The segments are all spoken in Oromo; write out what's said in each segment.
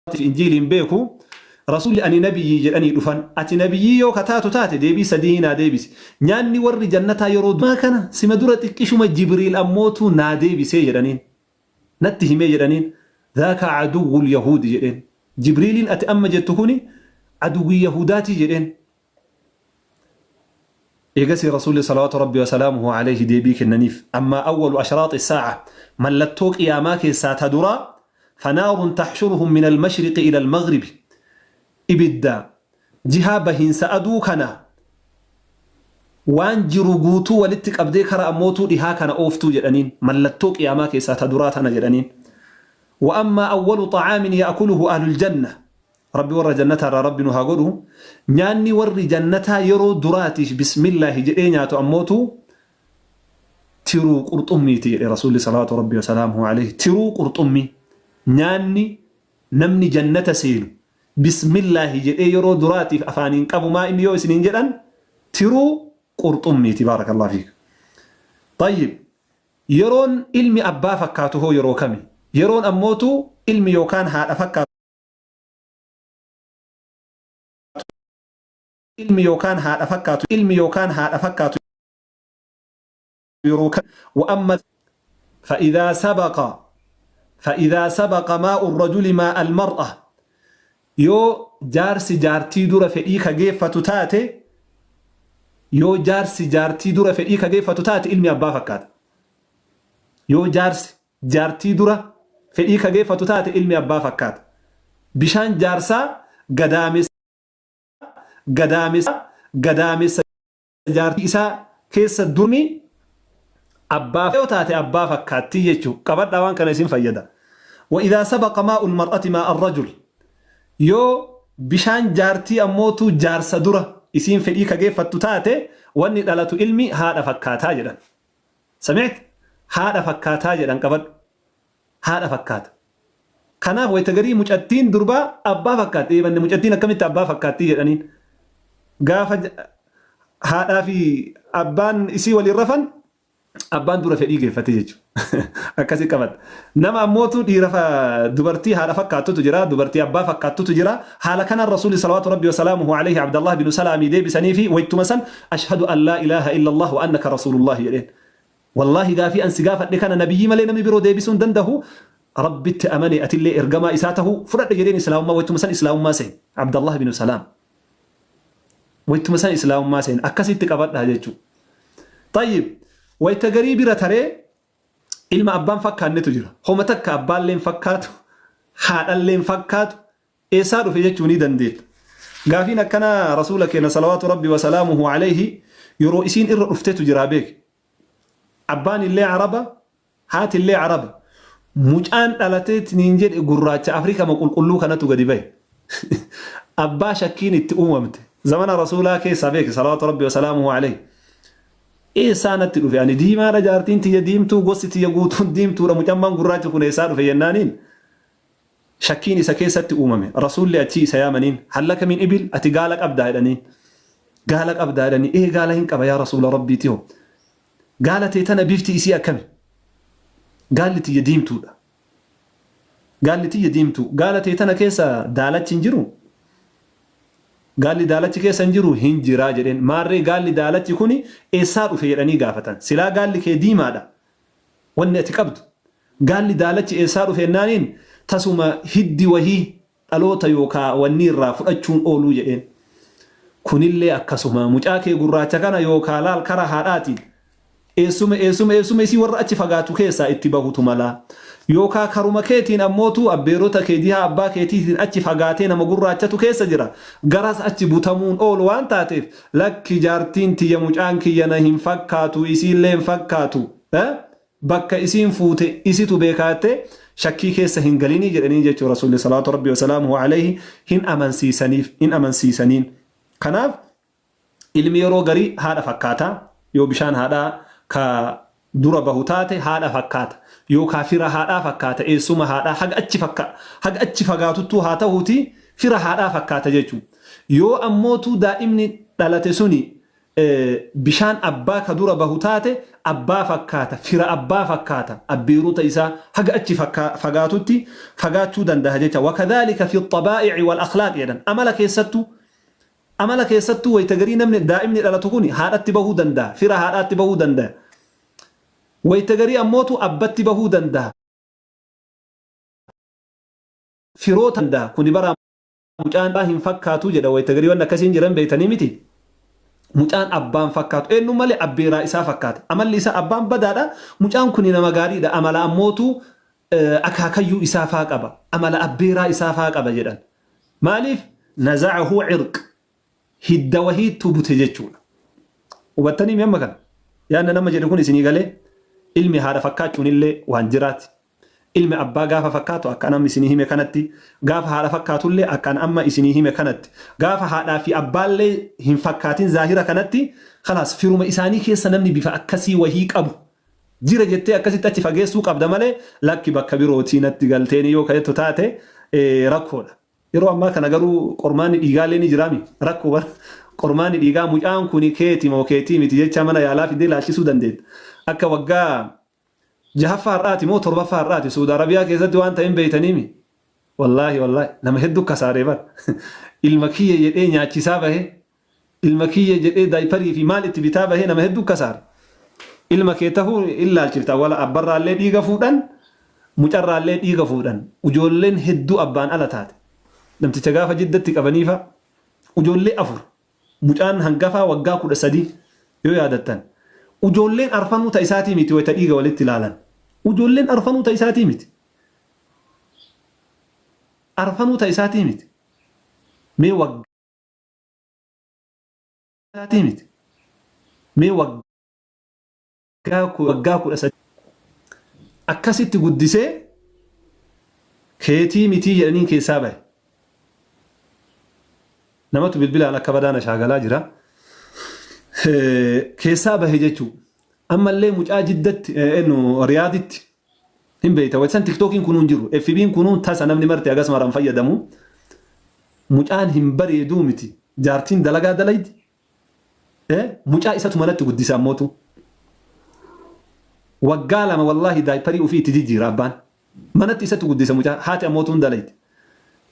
Tawraatiif Injiilii hin beeku. Rasuulli ani nabiyyii jedhanii dhufan. Ati nabiyyii yoo ka taatu taate deebii sadiihii naa deebisi. Nyaanni warri jannataa yeroo duraa kana sima dura xiqqishuma Jibriil ammootuu naa deebisee jedhaniin. Natti himee jedhaniin. Dhaaka aduwwul yahuudi jedheen. Jibriiliin ati amma jettu kuni aduwwii yahuudaatii jedheen. Eegasii Rasuulli salawaatu Rabbii wasalaamuhu aleyhi deebii kennaniif. Ammaa awwalu ashraaxi saa'a, mallattoo qiyaamaa keessaa ta duraa, fanaarun taxshuruhum min almashriqi ila almaghribi, ibidda jihaa bahiinsa aduu kana waan jiru guutuu walitti qabdee kara ammootuu dhihaa kana ooftuu jedhaniin. Mallattoo qiyaamaa keessaa ta duraa tana jedhaniin. Wa ammaa awwalu xa'aamin ya'kuluhu ahlul janna, Rabbi warra jannataa irraa Rabbi nu haa godhu. Nyaanni warri jannataa yeroo duraatiif bismillaahi jedhee nyaatu ammootu tiruu qurxummiiti jedhe Rasuulli salawaatu Rabbi wasalaamuhu alayhi. Tiruu qurxummii. Nyaanni namni jannata seenu bismillaahi jedhee yeroo duraatiif afaaniin qabu maa inni yoo isiniin jedhan tiruu qurxummiiti baarakallahu fiik. Tayyib yeroon ilmi abbaa fakkaatu hoo yeroo kami? Yeroon ammootu ilmi yookaan haadha fakkaatu ilmi yookaan haadha fakkaatu ilmi yookaan haadha fakkaatu yeroo kami? Wa amma فإذا سبق فإذا سبق ماء الرجل ماء المرأة yoo jaarsi jaartii dura fedhii ka geeffatu taate yoo jaarsi jaartii dura fedhii ka geeffatu taate ilmi abbaa fakkaata. Yoo jaarsi jaartii dura fedhii ka geeffatu taate ilmi abbaa fakkaata. Bishaan jaarsaa gadaamessa gadaamessa gadaamessa jaartii isaa keessa durmi abbaa yoo taate abbaa fakkaattii jechuu qabadhaa waan kana isin fayyada. Wa idhaa sabaqa maa'ul mar'ati maa'a rajul yoo bishaan jaartii ammootu jaarsa dura isiin fedhii ka geeffattu taate wanni dhalatu ilmi haadha fakkaataa jedhan. Sami'te? Haadha fakkaataa jedhan qabadhu. Haadha fakkaata. Kanaaf wayita garii mucattiin durbaa abbaa fakkaatti. Eebanne mucattiin akkamitti abbaa fakkaattii jedhaniin. Gaafa haadhaa fi abbaan isii waliin rafan abbaan dura fedhii geeffate jechuudha. Akkasi qabadha. Nama ammootu dhiira dubartii haadha fakkaattutu jira, dubartii abbaa fakkaattutu jira. Haala kanaan Rasuulli salawaatu Rabbi wasalaamuhu alayhi Abdallah binu Salaamii deebisanii fi waytuma san ashhadu an laa ilaaha illallah wa annaka rasuulullahi jedheen. Wallaahi gaafii an si gaafadhe kana nabiyyii malee namni biroo deebisuu hin dandahu. Rabbitti amane atillee ergamaa isaa tahuu fudhadhe jedheen islaamummaa waytuma san islaamummaa seene. Abdallah binu Salaam. Waytuma san islaamummaa seene. Akkasitti qabadhaa jechuudha. Tayyib wayta garii bira taree ilma abbaan fakkaannetu jira. Homa takka abbaallee hin fakkaatu, haadhallee hin fakkaatu, eessaa dhufe jechuu ni dandeetta. Gaafiin akkanaa Rasuula keenya salawaatu Rabbi wa salaamuhu alayhi yeroo isiin irra dhuftetu jira beeki. Abbaan illee Araba, haati illee Araba. Mucaan dhalateetiniin jedhe gurraacha Afrikama qulqulluu kanatu gadi bahe. Abbaa shakkiin itti uumamte. Zamana Rasuulaa keessaa beeki salawaatu Rabbi wa salaamuhu alayhi. Eessaa natti dhufe ani diimaadha jaartiin tiyya diimtuu gosti tiyya guutuun diimtuudha mucammaan gurraachi kun eessaa dhufe jennaaniin shakkiin isa keessatti uumame. Rasuulli achii isa yaamaniin hal laka min ibil ati gaala qabdaa jedhaniin. Gaala qabdaa jedhanii ee gaala hin qaba yaa rasuula rabbiiti hoo. Gaala tee tana bifti isii akkami? Gaalli tiyya diimtuudha. Gaalli tiyya diimtuu. Gaala tee tana keessa daalachi hin jiru? Gaalli daalachi keessa hin jiru? Hin jiraa jedheen. Maarree gaalli daalachi kuni eessaa dhufe jedhanii gaafatan. Silaa gaalli kee diimaadha. Wanni ati qabdu. Gaalli daalachi eessaa dhufe jennaaniin tasuma hiddi wahii dhaloota yookaa wanni irraa fudhachuun ooluu jedheen. Kunillee akkasuma mucaa kee gurraacha kana yookaa laal kara haadhaatiin eessuma eessuma eessuma isii warra achi fagaatu keessaa itti bahutu mala. Yookaa karuma keetiin ammootuu abbeerota kee jihaa abbaa keetiitiin achi fagaatee nama gurraachatu keessa jira. Garas achi butamuun oolu waan taateef lakki jaartiin tiyya mucaan kiyya na hin fakkaatu isiillee hin fakkaatu. Bakka isiin fuute isitu beekaa jettee shakkii keessa hin galinii jedhaniin jechuu Rasuulli salawaatu Rabbii wasalaamuhu alayhi hin amansiisaniif hin amansiisaniin. Kanaaf ilmi yeroo garii haadha fakkaata yoo bishaan haadhaa ka dura bahu taate haadha fakkaata yookaa fira haadhaa fakkaata eessuma haadhaa haga achi fakka haga achi fagaatuttuu haa tahuuti fira haadhaa fakkaata jechuu. Yoo ammootuu daa'imni dhalate suni Bishaan abbaa ka dura bahu taate abbaa fakkaata, fira abbaa fakkaata, abbeerota isaa haga achi fagaatutti fagaachuu dandaha jecha. Wakadhaalika fi xabaa'ici wal akhlaaq jedhan. Amala keessattuu amala keessattuu wayta garii namni daa'imni dhalatu kun haadhatti bahuu danda'a, fira haadhaatti bahuu danda'a. Wayta garii ammootu abbatti bahuu danda'a. Firoota danda'a. Kuni bara mucaan abbaa hin fakkaatu jedha wayta garii wanni akkasii hin jiran beeytanii miti. Mucaan abbaan fakkaatu eenyu malee abbeeraa isaa fakkaata. Amalli isaa abbaan badaadha. Mucaan kuni nama gaariidha. Amala ammootu akaakayyuu isaa faa qaba. Amala abbeeraa isaa faa qaba jedhan. Maaliif? Naza'ahu cirq. Hidda wahiittu bute jechuudha. Hubattanii mi amma kana? Yaadna nama jedhe kun isinii galee ilmi haadha fakkaachuun illee waan jiraati. Ilmi abbaa gaafa fakkaatu akka an amma isinii hime kanatti, gaafa haadha fakkaatullee akka an amma isinii hime kanatti, gaafa haadhaa fi abbaallee hin fakkaatin zaahira kanatti, khalaas firuma isaanii keessa namni bifa akkasii wahii qabu jira jettee akkasitti achi fageessuu qabda malee lakki bakka birootii natti galteenii yoo ka jettu taate rakkoodha. Yeroo ammaa kana garuu qormaanni dhiigaallee ni jiraami. Rakkoo bar qormaanni dhiigaa mucaan kuni keeti moo keetii miti jecha mana yaalaa fiddee laalchisuu dandeetta. Akka waggaa Jahaffaa har'aati moo torbaffaa har'aati Suudi Arabiyaa keessatti waan ta'e hin beeytaniimi? Wallaahi wallaahi nama hedduu kasaaree bar. Ilma kiyya jedhee nyaachisaa bahe, ilma kiyya jedhee daayiparii fi maal itti bitaa bahee nama hedduu kasaare. Ilma kee tahuu hin laalchifta wala abbarraallee dhiiga fuudhan mucarraallee dhiiga fuudhan ujoolleen hedduu abbaan ala taate. Namticha gaafa jiddatti qabaniifa ujoollee afur Mucaan hangafaa waggaa 13 yoo yaadattan. Ujoolleen arfanuu ta isaatii miti wayta dhiiga walitti laalan. Ujoolleen arfanuu ta isaatii miti. Arfanuu ta isaatii miti. Mee waggaa isaatii miti. Mee waggaa waggaa 13 akkasitti guddisee keetii mitii jedhaniin keessaa bahe. Namatu bilbilaan akka badaa na shaagalaa jira. Keessaa bahe jechuu. Ammallee mucaa jiddatti riyaaditti hin beekta. Wayita san tiktookiin kunuu hin jiru. FB'n kunuu tasa namni marti hagas maraan fayyadamu. Mucaan hin bareeduu miti. Jaartiin dalagaa dalaydi. Mucaa isatu manatti guddisa ammootu. Waggaa 2 wallaahi daayparii ufii itti jijjiira abbaan. Manatti isatu guddisa mucaa haati ammootu hin dalaydi.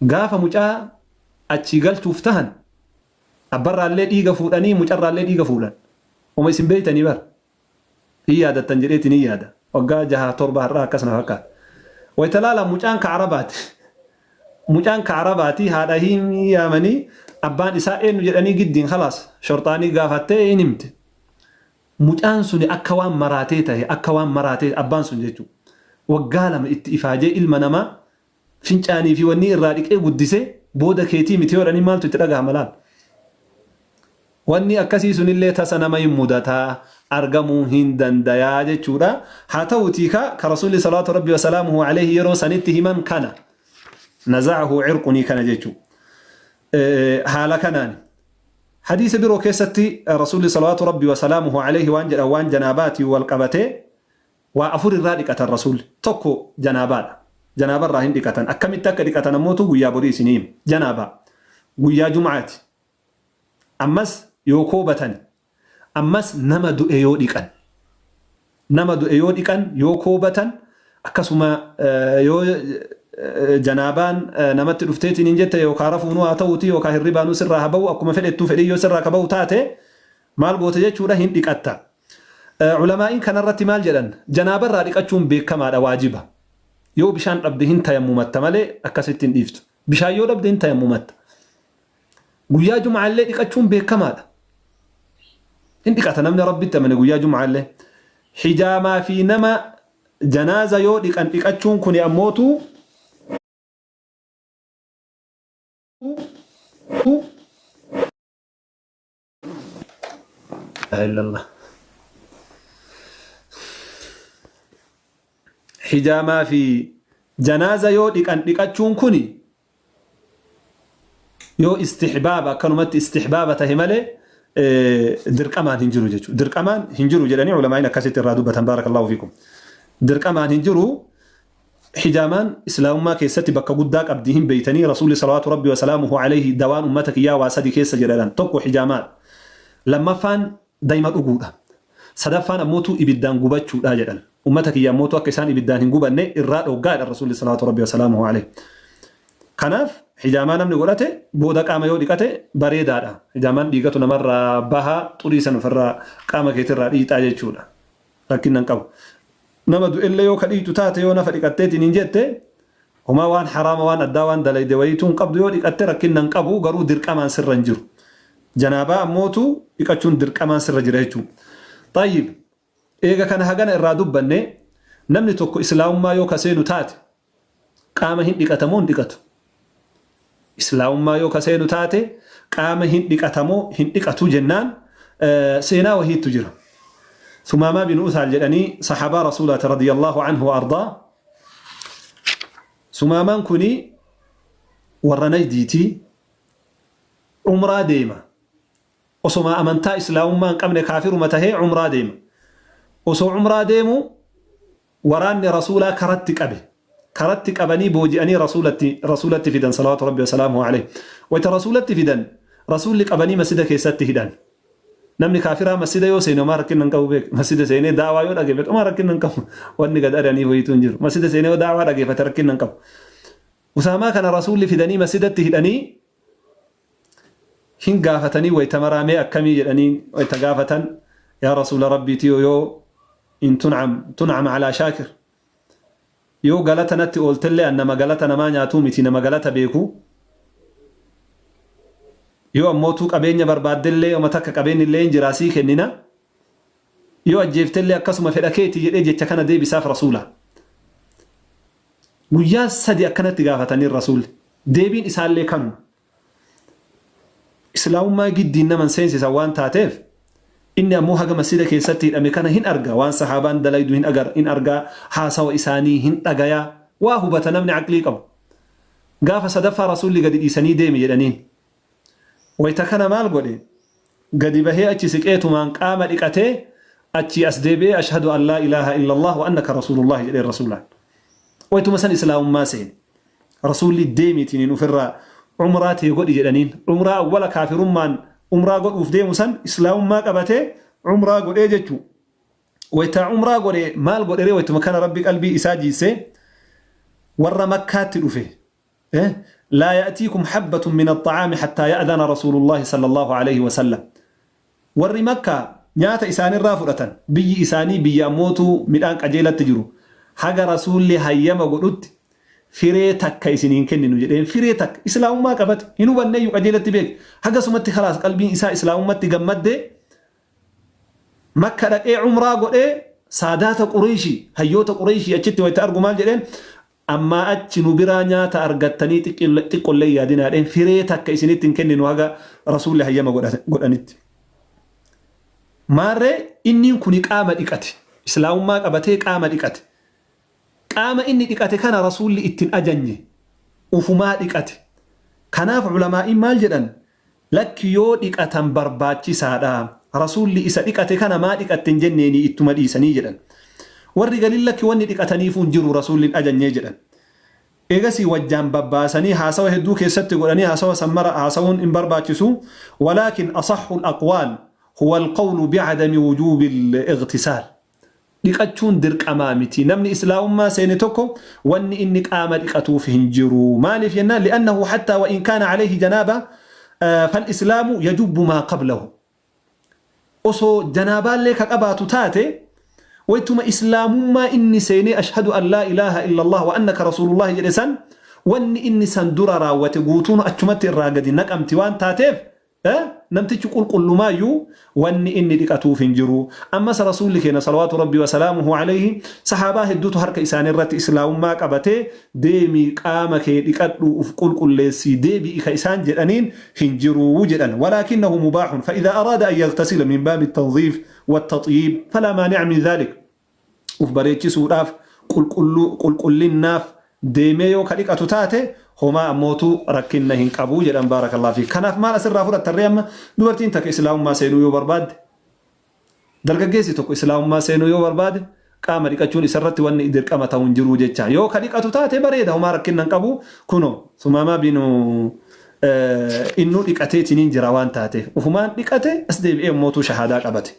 Gaafa mucaa achii galchuuf tahan abbarraallee dhiiga fuudhanii mucarraallee dhiiga fuudhan. Uma isin beeytanii bar. Hin yaadattan jedheetiin hin yaada. Waggaa jaha torba har'aa akkas na fakkaata. Wayita laalan mucaan ka Arabaati. Mucaan ka Arabaati haadha hin yaamanii abbaan isaa eenyu jedhanii giddiin khalaas shorxaanii gaafattee hin himte. Mucaan suni akka waan maraatee tahe akka waan maraatee abbaan sun jechuudha. Waggaa 2 itti ifaajee ilma namaa fincaanii fi wannii irraa dhiqee guddisee booda keetii miti yoo jedhanii maaltu itti dhagahama laal. Wanni akkasii sunillee tasa nama hin mudataa argamuu hin dandayaa jechuudha. Haa ta'uutii ka ka Rasuulli salawaatu rabbi wasalaamuhu alayhi yeroo sanitti himan kana. Naza'ahu cirqunii kana jechuu. Haala kanaan. Hadiisa biroo keessatti Rasuulli salawaatu rabbi wasalaamuhu alayhi waan jedhan waan janaabaatiin wal qabatee Waa afur irraa dhiqatan Rasuulli. Tokko janaabaadha. Janaaba irraa hin dhiqatan. Akkamitti akka dhiqatan ammootu guyyaa borii isinii hima. Janaabaa. Guyyaa Jum'aati. Ammas yoo koobatani. Ammas nama du'e yoo dhiqan. Nama du'e yoo dhiqan, yoo koobatan, akkasuma yoo janaabaan namatti dhufteetiin hin jette yookaa rafuunuu haa ta'uutii yookaa hirribaanuu sirraa haa ba'u akkuma fedhettuu fedhii yoo sirraa ka ba'u taate maal goota jechuudha hin dhiqatta. Ulamaa'iin kanarratti maal jedhan? Janaabarraa dhiqachuun beekamaadha waajiba. Yoo bishaan dhabde hin tayammumatta malee akkasitti hin dhiiftu. Bishaan yoo dhabde hin tayammumatta. Guyyaa Jum'aallee dhiqachuun beekamaadha. Hin dhiqata namni Rabbitti amane guyyaa Jum'aallee. Hijaamaa fi nama janaaza yoo dhiqan dhiqachuun kuni ammootu ilaha illallah. Hijaamaa fi janaaza yoo dhiqan dhiqachuun kuni yoo istihbaaba akkanumatti istihbaaba tahe malee dirqamaan hin jiru jechuudha. Dirqamaan hin jiru jedhanii ulamaa'iin akkasitti irraa dubbatan baarakallahu fiikum. Dirqamaan hin jiru Hijaamaan Islaamummaa keessatti bakka guddaa qabdi hin beeytanii Rasuulli salawaatu Rabbi wasalaamuhu aleyhi dawaan ummata kiyyaa waa sadi keessa jira jedhan tokko hijaamaadha. Lammaffaan dayma dhuguudha. Sadaffaan ammootu ibiddaan gubachuudha jedhan. Ummata kiyya ammootu akka isaan ibiddaan hin gubanne irraa dhoggaa jedhan Rasuulli salawaatu Rabbii wasalaamuhu aleyh. Kanaaf hijaamaa namni godhate booda qaama yoo dhiqate bareedaadha. Hijaamaan dhiigatu namarraa baha, xurii san ofirraa qaama keetirraa dhiiyxaa jechuudha. Rakkinna hin qabu. Nama du'ellee yoo ka dhiiyxu taate yoo nafa dhiqatteetiin hin jette homaa waan haraama waan addaa waan dalayde wayiituu hin qabdu yoo dhiqatte rakkinna hin qabu garuu dirqamaan sirra hin jiru. Janaabaa ammootu dhiqachuun dirqamaan sirra jira jechuudha. Xayyib eega kana hagana irraa dubbanne namni tokko islaamummaa yoo ka seenu taate qaama hin dhiqata moo hin dhiqatu? Islaamummaa yoo ka seenu taate qaama hin dhiqata moo hin dhiqatu jennaan seenaa wahiittu jira. Sumaamaa bin Usaal jedhanii sahaabaa Rasuulaati radiyallahu anhu wa ardaa. Sumaamaan kuni warra Najdiiti umraa deema. Osomaa amantaa islaamummaa hin qabne kaafiruma tahee umraa deema. Osoo umraa deemu waraanni Rasuulaa karatti qabe. Karatti qabanii booji'anii Rasuulatti Rasuulatti fidan salawaatu Rabbi wasalaamuhu alayhi. Wayta Rasuulatti fidan Rasuulli qabanii masjida keessatti hidhan. Namni kaafiraa masjida yoo seene homaa rakkinna hin qabu beek. Masjida seenee daawaa yoo dhageeffate homaa rakkinna hin qabu. Wanni gad ari'aniif wayiituu hin jiru. Masjida seenee yoo daawaa dhageeffate rakkinna hin qabu. Usaamaa kana Rasuulli fidanii masjidatti hidhanii hin gaafatanii wayta maraa mee akkamii jedhanii wayta gaafatan yaa Rasuula Rabbiitiyo yoo in tun'am tun'am alaa shaakir yoo galata natti ooltellee an nama galata namaa nyaatuu miti nama galata beeku yoo ammootuu qabeenya barbaaddellee oma takka qabeenyillee hin jiraa sii kennina yoo ajjeeftellee akkasuma fedha keeti jedhee jecha kana deebisaaf Rasuula. Guyyaa sadi akkanatti gaafataniin Rasuulli. Deebiin isaallee kanuma. Islaamummaa giddiin nama hin seensisan waan taateef inni ammoo haga masjida keessatti hidhame kana hin arga waan sahaabaan dalaydu hin agar hin argaa haasawa isaanii hin dhagayaa waa hubata namni aqlii qabu. Gaafa sadaffaa Rasuulli gadi dhiisanii deemi jedhaniin. Wayta kana maal godhe? Gadi bahee achi siqeetumaan qaama dhiqatee achii as deebi'ee ashhadu an laa ilaaha illallah wa annaka rasuulullahi jedheen rasuulaan. Waytuma san islaamummaa seene. Rasuulli deemiitiniin ufirraa umraa tee godhi jedhaniin. Umraa awwala kaafirummaan umraa godhuuf deemu san islaamummaa qabatee umraa godhee jechuu. Wayta umraa godhe maal godheree waytuma kana Rabbi qalbii isaa jiissee warra Makkaatti dhufe. Laa ya'tiikum habbatun min axxa'aami hattaa ya'dhana rasuulullaahi sallallaahu aleyhi wa sallam. Warri Makkaa nyaata isaanirraa fudhatan, biyyi isaanii biyya ammootuu midhaan qajeelatti jiru, haga Rasuulli hayyama godhutti firee takka isinii hin kenninu jedheen. Firee takka. Islaamummaa qabate. Hin hubanneeyyu qajeelatti beeke. Hagasumatti khalaas qalbiin isaa islaamummatti gammaddee Makka dhaqee umraa godhee saadaata Qureeyshii, hayyoota Qureeyshii achitti wayta argu maal jedheen? Ammaa achi nu biraa nyaata argattanii xiqqollee hin yaadinaa jedheen firee takka isinitti hin kenninu haga Rasuulli hayyama godhanitti. Maarree inniin kuni qaama dhiqate. Islaamummaa qabatee qaama dhiqate. Qaama inni dhiqate kana Rasuulli itti hin ajanye. Ufumaa dhiqate. Kanaaf ulamaa'iin maal jedhan? Lakki yoo dhiqatan barbaachisaadha. Rasuulli isa dhiqate kana maa dhiqatte hin jenneenii ittuma dhiisanii jedhan. Warri galiin lakki wanni dhiqataniifuu hin jiru Rasuulli hin ajanyee jedhan. Eegasii wajjaan babbaasanii haasawa hedduu keessatti godhanii haasawa san mara haasawuun hin barbaachisu. Walaakin asahhul aqwaal huwa alqawlu bi'adami wujuubil ightisaal. Dhiqachuun dirqamaa miti. Namni Islaamummaa seene tokko wanni inni qaama dhiqatuuf hin jiru. Maaliif jennaan li'annahu hattaa wa in kaana alayhi janaaba fal islaamu yajubbu maa qablahu. Osoo janaabaallee ka qabaatu taate waytuma Islaamummaa inni seenee ashhadu an laa ilaaha illallah wa annaka rasuulullahi jedhe san wanni inni san dura raawwate guutuun achumatti irraa gadi naqamti waan taateef Namtichi qulqullumaayyuu wanni inni dhiqatuuf hin jiru. Ammas Rasuulli keenya salawaatu Rabbii wa salaamuhu alayhi sahaabaa hedduutu harka isaanii irratti islaamummaa qabatee deemii qaama kee dhiqadhuu uf qulqulleessii deebi'i ka isaan jedhaniin hin jiru jedhan. Walaakinnahu mubaahun fa idhaa araada an yaghtasila min baabi tanziif wattaxyiib falaa maani'a min dhaalik. Uf bareechisuudhaaf, qulqulluu, qulqullinnaaf, deemee yoo ka dhiqatu taate homaa ammootu rakkinna hin qabu jedhan baarakallahu fiik. Kanaaf maal asirraa fudhattan ree amma dubartiin takka islaamummaa seenuu yoo barbaadde dargaggeessi tokko islaamummaa seenuu yoo barbaade qaama dhiqachuun isarratti wanni dirqama ta'u hin jiru jecha yoo ka dhiqatu taate bareeda homaa rakkinna hin qabu kuno Sumaamaa binu Innuu dhiqateetiniin jira waan taateef ufumaan dhiqate as deebi'ee mootuu shahaadaa qabate.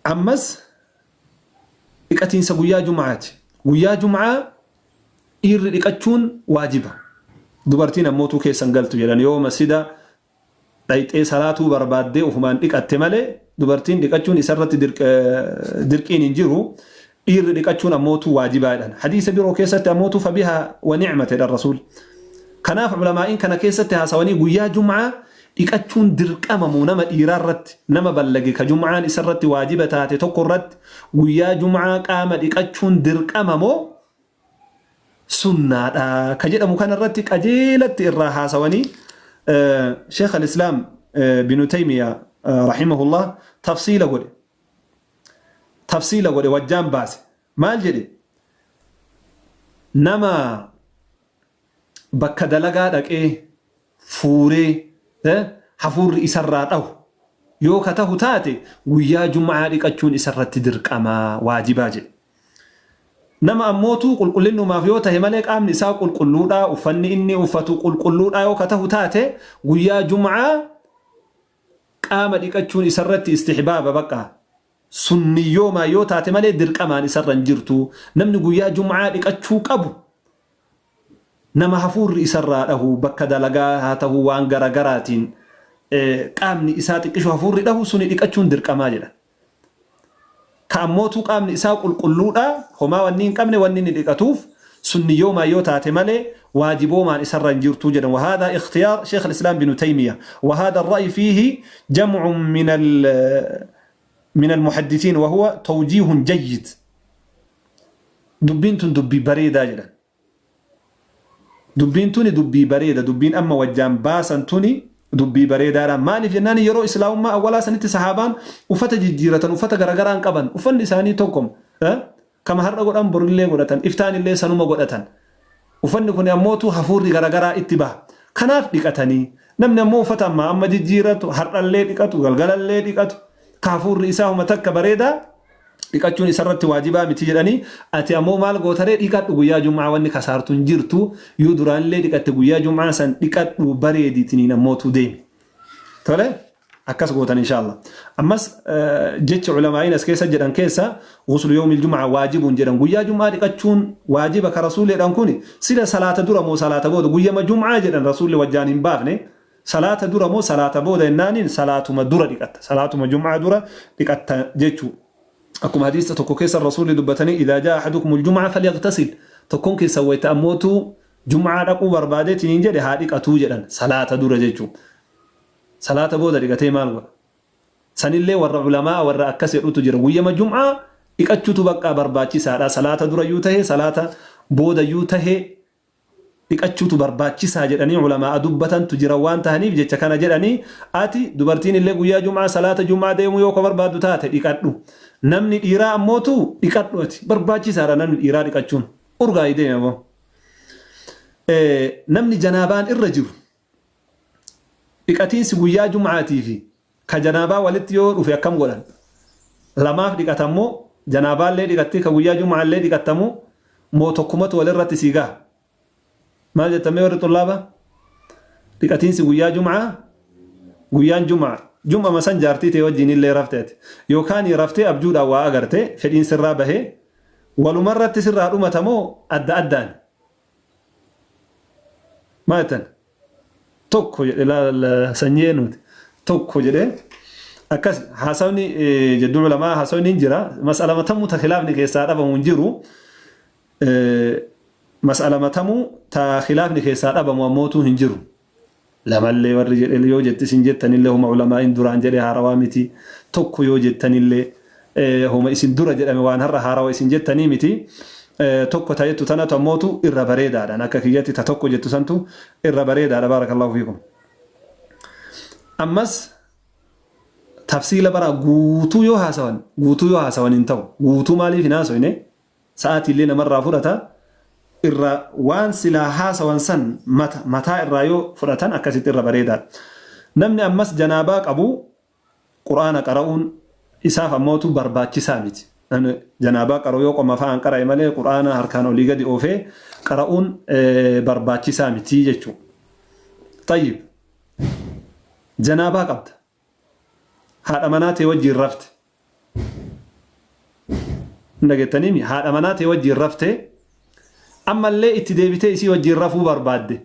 Ammas dhiqatiinsa guyyaa Jum'aati. Guyyaa Jum'aa dhiirri dhiqachuun waajiba. Dubartiin ammootuu keessa hin galtu jedhan yoo masjida dhayxee salaatuu barbaaddee ufumaan dhiqatte malee dubartiin dhiqachuun isarratti dirqiin hin jiru. Dhiirri dhiqachuun ammootuu waajibaa jedhan. Hadiisa biroo keessatti ammootuu fabihaa wa ni'mat jedhan Rasuulli. Kanaaf ulamaa'iin kana keessatti haasawanii guyyaa Jum'aa dhiqachuun dirqama moo nama dhiiraa irratti, nama ballage ka Jum'aan isa irratti waajiba taate tokko irratti guyyaa Jum'aa qaama dhiqachuun dirqama moo sunnaadha ka jedhamu kana irratti qajeelatti irraa haasawanii Sheekh al-Islaam Binu Taymiyaa rahimahullah tafsiila godhe. Tafsiila godhe wajjaan baase. Maal jedhe? Nama bakka dalagaa dhaqee fuuree hafuurri isarraa dhahu yoo ka tahu taate guyyaa jum'aa dhiqachuun isarratti dirqama, waajibaa jedhe. Nama ammootuu qulqullinnumaaf yoo tahe malee qaamni isaa qulqulluudha, uffanni inni uffatu qulqulluudha yoo ka tahu taate guyyaa jum'aa qaama dhiqachuun isarratti istihbaaba baqa. Sunniyyoomaan yoo taate malee dirqamaan isarra hin jirtu. Namni guyyaa jum'aa dhiqachuu qabu nama hafuurri isarraa dhahu, bakka dalagaa haa tahuu waan gara garaatiin qaamni isaa xiqqisho hafuurri dhahu suni dhiqachuun dirqamaa jedhan. Ka ammootuu qaamni isaa qulqulluudha, homaa wanni hin qabne wanni inni dhiqatuuf sunniyyoomaan yoo taate malee waajiboomaan isarra hin jirtu jedhan. Wahaadhaa ikhtiyaar Sheekh al-Islaam binu Taymiya. Wahaadha ar-ra'yi fiihi jam'un min al min al-muhaddisiin wahuwa tawjiihun jayyid. Dubbiin tun dubbii bareedaa jedhan. Dubbiin tuni dubbii bareeda, dubbiin amma wajjaan baasan tuni dubbii bareedaadha. Maaliif jennaan yeroo islaamummaa awwalaa sanitti sahaabaan uffata jijjiiratan, uffata garagaraa hin qaban. Uffanni isaanii tokkoma. Kama har'a godhan borillee godhatan, iftaanillee sanuma godhatan. Uffanni kuni ammootu hafuurri garagaraa itti baha. Kanaaf dhiqatanii. Namni ammoo uffata ammaa amma jijjiiratu, har'allee dhiqatu, galgalallee dhiqatu, ka hafuurri isaa homa takka bareedaa dhiqachuun isarratti waajibaa miti jedhanii ati ammoo maal gootaree dhiqadhu guyyaa jum'aa wanni kasaartu hin jirtu yoo duraanillee dhiqatte guyyaa jum'aa san dhiqadhu bareediitiniin ammootuu deemi. Tole akkas gootan inshallah. Ammas jecha ulamaa'iin as keessa jedhan keessa ghuslu yawmil jum'aa waajibuun jedhan guyyaa jum'aa dhiqachuun waajiba ka rasuulli jedhan kuni sila salaata dura moo salaata booda guyyama jum'aa jedhan rasuulli wajjaan hin baafne salaata dura moo salaata booda jennaaniin salaatuma dura dhiqatta salaatuma jum'aa dura dhiqatta jechuu. Akkuma hadiisa tokko keessa rasuulli dubbatanii idhaa jaa ahadukumul jum'aa falyaghtasil tokkoon keessan wayta ammootuu jum'aa dhaquu barbaadeetiin jedhe haa dhiqatuu jedhan salaata dura jechuu. Salaata booda dhiqatee maal godha? Sanillee warra ulamaa'a warra akkas jedhutu jira. Guyyama jum'aa dhiqachuutu baqqaa barbaachisaadha. Salaata durayyuu tahee salaata boodayyuu tahee dhiqachuutu barbaachisaa jedhanii ulamaa'a dubbatantu jira waan tahaniif jecha kana jedhanii ati dubartiin illee guyyaa jum'aa salaata jum'aa deemuu yoo ka barbaaddu taate dhiqadhu. Namni dhiiraa ammootu dhiqadhu ati barbaachisaadha namni dhiiraa dhiqachuun. Urgaayi deemi ammoo. Namni janaabaan irra jiru Dhiqatiinsi guyyaa jum'aatii fi ka janaabaa walitti yoo dhufe akkam godhan? Lamaaf dhiqatan moo janaabaallee dhiqattee ka guyyaa jum'aallee dhiqatta moo moo tokkumatu walirratti sii gaha? Maal jettan mee warri xullaaba? Dhiqatiinsi guyyaa jum'aa guyyaan jum'aa jum'ama san jaartii tee wajjiin illee rafte ati yookaan raftee abjuudhaan waa agarte fedhiin sirraa bahee walumarratti sirraa dhumata moo adda addaan? Maal jettan? Tokko jedhe laal sanyii eenyuuti? Tokko jedhe akkas haasawni jedduu ulamaa haasawni hin jira. Mas'alama tamuu ta khilaafni keessaa dhabamu hin jiru. Mas'alama tamuu ta khilaafni keessaa dhabamu ammootuu hin jiru. Lamallee warri jedhe yoo jette isin jettanillee homa ulamaa'iin duraan jedhe haarawaa miti. Tokko yoo jettanillee homa isin dura jedhame waan har'a haarawa isin jettanii miti. Tokko ta jettu tanatu ammootu irra bareedaadhaan akka kiyyatti ta tokko jettu santu irra bareedaadha baarakallahu fiikum. Ammas tafsiila bara guutuu yoo haasawan guutuu yoo haasawan hin ta'u guutuu maaliif hin haasoyne Sa'aatiillee namarraa fudhata. Irra waan silaa haasawan san mata mataa irraa yoo fudhatan akkasitti irra bareedaadha. Namni ammas janaabaa qabu Qur'aana qara'uun isaaf ammootu barbaachisaa miti. Namni janaabaa qara'u yoo qoma fa'aan qara'e malee Qur'aana harkaan olii gadi oofee qara'uun barbaachisaa miti jechuudha. Tayyib. Janaabaa qabda. Haadha manaa tee wajjiin rafte. Hin dhageettaniimi? Haadha manaa tee wajjiin rafte ammallee itti deebitee isii wajjiin rafuu barbaadde.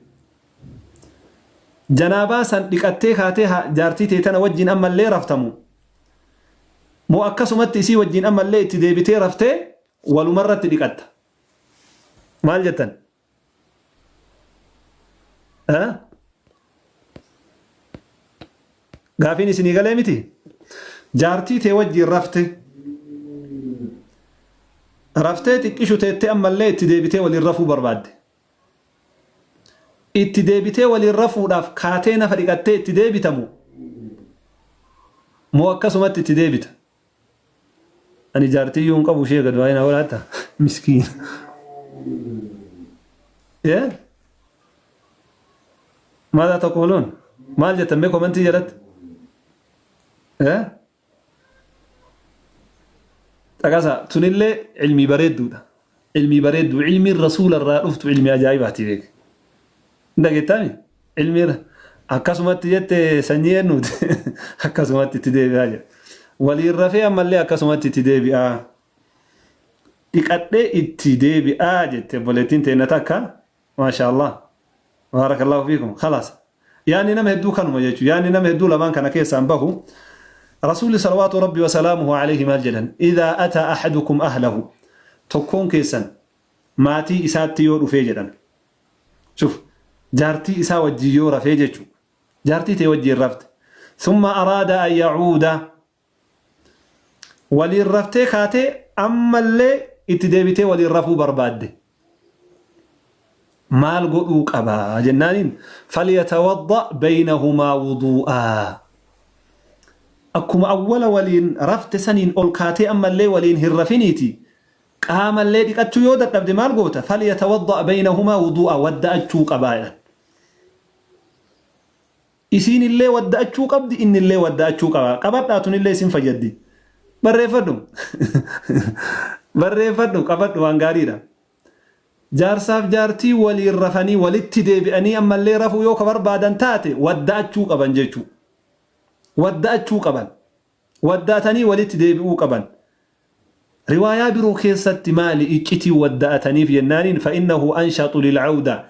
Janaabaa san dhiqattee kaatee jaartii tee tana wajjiin ammallee raftamu Moo akkasumatti isii wajjiin ammallee itti deebitee raftee walumarratti dhiqatta? Maal jettan? Eh? Gaafiin isinii galee miti? Jaartii tee wajjiin rafte. Raftee xiqqishu teettee ammallee itti deebitee waliin rafuu barbaadde. Itti deebitee waliin rafuudhaaf kaatee nafa dhiqattee itti deebita moo? Moo akkasumatti itti deebita? Ani jaartii iyyuu hin qabu ishee gad baay'ee na godhaatta. Miskiina. Ee? Maal taquuluun? Maal jettan mee komentii jalatti? Ee? Caqasaa, tunillee ilmii bareedduudha. Ilmii bareedduu, ilmiin rasuula irraa dhuftu ilmii ajaa'ibaati beek. Hin dhageettaami? Ilmii akkasumatti jette sanyii eennuuti? Akkasumatti itti deebi'aa jedha. Waliin rafee ammallee akkasumatti itti deebi'aa. Dhiqadhee itti deebi'aa jette obboleettiin teenna takka. Maashaa Allah. Baarakallahu fiikum. Khalaas. Yaanni nama hedduu kanuma jechuudha. Yaanni nama hedduu lamaan kana keessaan bahu. Rasuulli salawaatu rabbi wa salaamuhu alayhi maal jedhan? Idaa ataa ahadukum ahlahu. Tokkoon keessan maatii isaatti yoo dhufee jedhan. Shuf. Jaartii isaa wajjin yoo rafee jechuudha. Jaartii tee wajjin rafte. Summa araada an yacuuda. Waliin raftee kaatee ammallee itti deebitee waliin rafuu barbaadde. Maal godhuu qaba jennaaniin falyatawadda baynahumaa wuduu'aa. Akkuma awwala waliin rafte saniin ol kaatee ammallee waliin hin rafiniiti qaamallee dhiqachuu yoo dadhabde maal goota falyatawadda baynahumaa wuduu'aa wadda'achuu qabaa jedhan. Isiinillee wadda'achuu qabdi innillee wadda'achuu qaba. Qabadhaa tunillee isin fayyaddi. Barreeffadhu. Barreeffadhu qabadhu waan gaariidha. Jaarsaaf jaartii waliin rafanii walitti deebi'anii ammallee rafuu yoo ka barbaadan taate wadda'achuu qaban jechuu. Wadda'achuu qaban. Wadda'atanii walitti deebi'uu qaban. Riwaayaa biroo keessatti maali iccitiin wadda'ataniif jennaaniin fa'innahu anshaxu lil'awda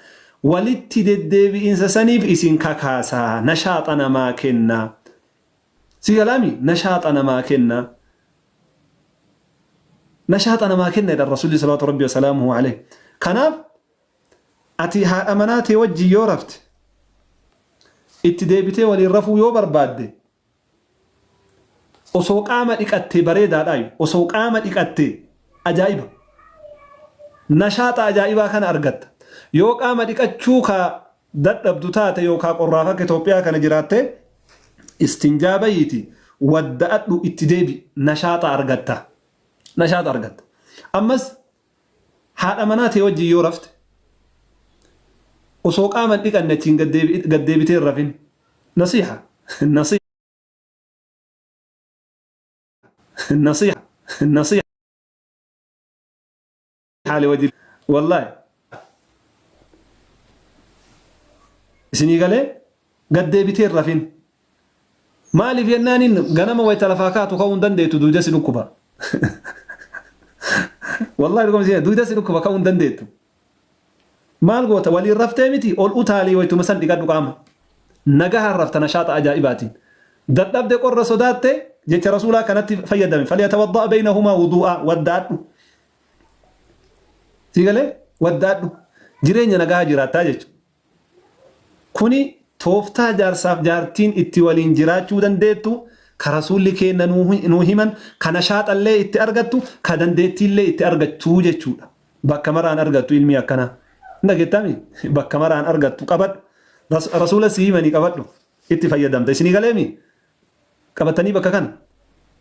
walitti deddeebi'insa saniif isin kakaasa, nashaaxa namaa kenna. Si galaami? Nashaaxa namaa kenna. Nashaaxa namaa kenna jedhan Rasuulli salawaatu rabbi wasalaamuhu alayhi. Kanaaf ati haadha manaa tee wajjin yoo rafte itti deebitee waliin rafuu yoo barbaadde Osoo qaama dhiqattee bareedaadhaayu. Osoo qaama dhiqattee ajaa'iba. Nashaaxa ajaa'ibaa kana argatta. Yoo qaama dhiqachuu ka dadhabdu taate yookaa qorraaf akka Itoophiyaa kana jiraatte istinjaa bayiiti wadda'adhu itti deebi nashaaxa argatta. Nashaaxa argatta. Ammas Haadha manaa tee wajjin yoo rafte osoo qaama hin dhiqanne achiin gad deebitee hin rafin. Nasiha. Nasiha. Nasiha. Nasiha liwajhi wallahi. Isinii galee gad deebitee hin rafin. Maaliif jennaaniin ganama wayita lafaa kaatu ka'uu hin dandeettu duyda si dhukkuba. Wallahi dhuguma si duyda si dhukkuba ka'uu hin dandeettu. Maal goota waliin raftee miti ol utaalii wayituma san dhiqadhu qaama. Nagahaan rafta nashaaxa ajaa'ibaatiin. Dadhabde qorra sodaatte jecha rasuulaa kanatti fayyadame falyatawadda'a baynahumaa wuduu'a wadda'adhu. Si galee wadda'adhu. Jireenya nagahaa jiraattaa jechuudha. Kuni tooftaa jaarsaaf jaartiin itti waliin jiraachuu dandeettu, ka Rasuulli keenna nuu himan, ka nashaaxallee itti argattu, ka dandeettiillee itti argattu jechuudha. Bakka maraan argattu ilmii akkanaa. Hin dhageettaami? Bakka maraan argattu qabadhu. Rasuula sii himanii qabadhu. Itti fayyadamta. Isinii galeemi? Qabattanii bakka kana?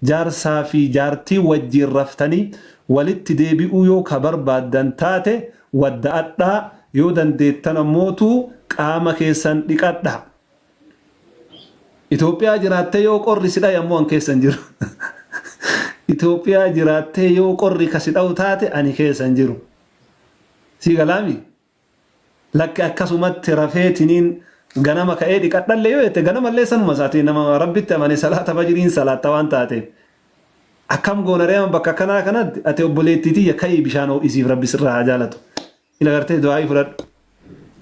Jaarsaa fi jaartii wajjiin raftanii walitti deebi'uu yoo ka barbaaddan taate wadda'adhaa, yoo dandeettan ammootuu qaama keessan dhiqadhaa. Itoophiyaa jiraattee yoo qorri si dhaye ammoo an keessa hin jiru. Itoophiyaa jiraattee yoo qorri ka si dhawu taate ani keessa hin jiru. Sii galaami? Lakki akkasumatti rafeetiniin ganama ka'ee dhiqadhallee yoo jette ganamallee sanuma ati nama Rabbitti amane salaata fajriin salaatta waan taateef. Akkam goona ree amma bakka akkanaa kanatti ati obboleettii tiyya ka'ii bishaan ho'isiif Rabbi sirraa haa jaalatu. Ila gartee du'aa'ii fudhadhu.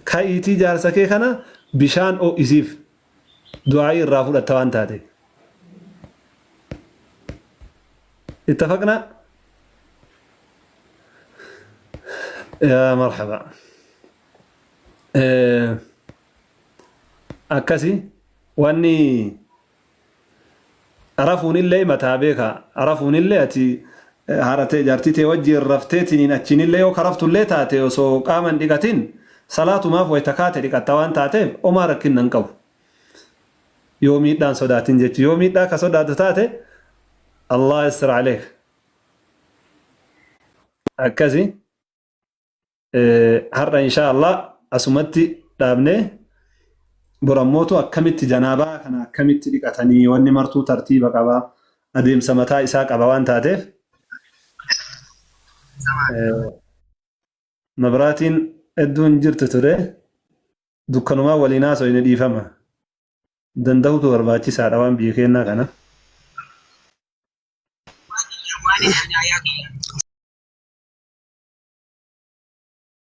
Ka'iitii jaarsa kee kana bishaan ho'isiif du'aa'ii irraa fudhatta waan taateef. Ittafaqna? Yaa marhaba. Akkasi wanni rafuunillee mataa beeka. Rafuunillee ati haadha tee jaartii tee wajjiin rafteetiniin achiinillee yoo ka raftullee taate osoo qaama hin dhiqatin salaatumaaf wayta kaate dhiqatta waan taateef omaa rakkinna hin qabu. Yoo miidhaan sodaatin jechu. Yoo miidhaa ka sodaatu taate Allah yastir aleek. Akkasi har'a inshaa Allah asumatti dhaabnee bor ammootu akkamitti janaabaa kana akkamitti dhiqatanii wanni martuu tartiiba qaba adeemsa mataa isaa qaba waan taateef mabraatiin hedduun jirtu ture dukkanumaa waliin haasoyne dhiifama dandahutu barbaachisaadha waan biyya keennaa kana.